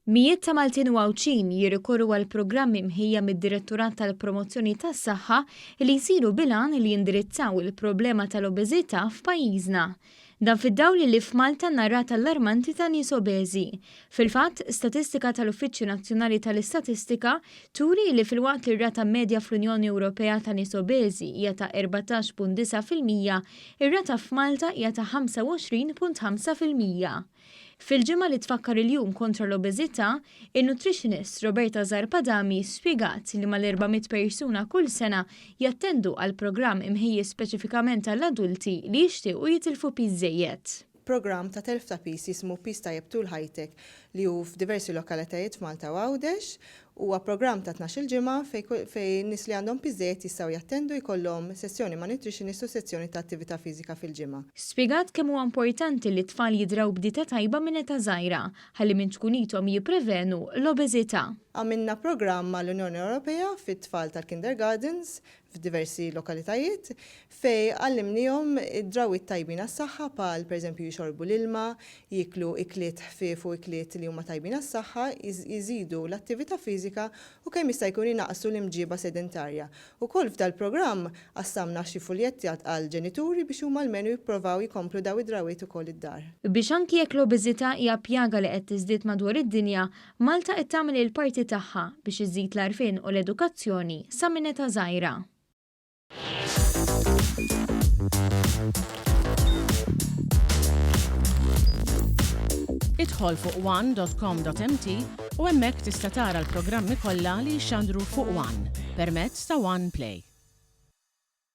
Mijiet ta' Maltin u Għawdxin jirrikorru għal programmi mħejja mid-Direttorat tal-Promozzjoni tas-Saħħa li jsiru bil-għan li jindirizzaw il-problema tal-obeżità f'pajjiżna. Dan fid-dawl li f'Malta għandna rata allarmanti ta' nies obeżi. Fil-fatt, statistika tal-Uffiċċju Nazzjonali tal-Istatistika turi li filwaqt li r-rata medja fl-Unjoni Ewropea ta' nies obeżi hija ta' 14.9%, ir-rata f'Malta hija ta' 25.5%. Fil-ġimgħa li tfakkar il-Jum kontra l-Obeżità, in-nutritionist Roberta Zarb Adami spjegat li mal-400 persuna kull sena jattendu għal programm imħejji speċifikament għall-adulti li jixtiequ jitilfu piż żejjed. Programm ta' telf ta' piż jismu Piż Tajjeb Tul Ħajtek li hu f'diversi lokalitajiet f'Malta u Għawdex. Huwa programm ta' tnax-il ġimgħa fejn fejn nies li għandhom piż żejjed jistgħu jattendu jkollhom sessjoni ma' nutritionist u sessjoni ta' attività fiżika fil-ġimgħa. Spjegat kemm huwa importanti li t-tfal jidraw b'dieta tajba minn età żgħira ħalli minn ċkunithom jipprevenu l-obeżità. Għamilna programm mal-Unjoni Ewropea fit-tfal tal-kindergartens f'diversi lokalitajiet fejn għallimniehom id-drawwiet tajbin għas-saħħa bħal pereżempju jixorbu l-ilma, jieklu ikliet ħfief u ikliet li huma tajbin għas-saħħa, jżidu l-attività fiżika u kemm jista' jkun inaqqsu l-imġieba sedentarja. Ukoll f'dal-programm qassamna xi fuljetti għall-ġenituri biex huma almenu jipprovaw jkomplu daw id-drawwiet ukoll id-dar. Biex anki jekk l-obeżità hija pjaga li qed tiżdied madwar id-dinja, Malta qed tagħmel il-parti tagħha biex iżżid l-għarfien u l-edukazzjoni sa minn età żgħira. Idħol fuq one.com.mt u hemmhekk tista' tara l-programmi kollha li jixxandru fuq One permezz ta' One Play.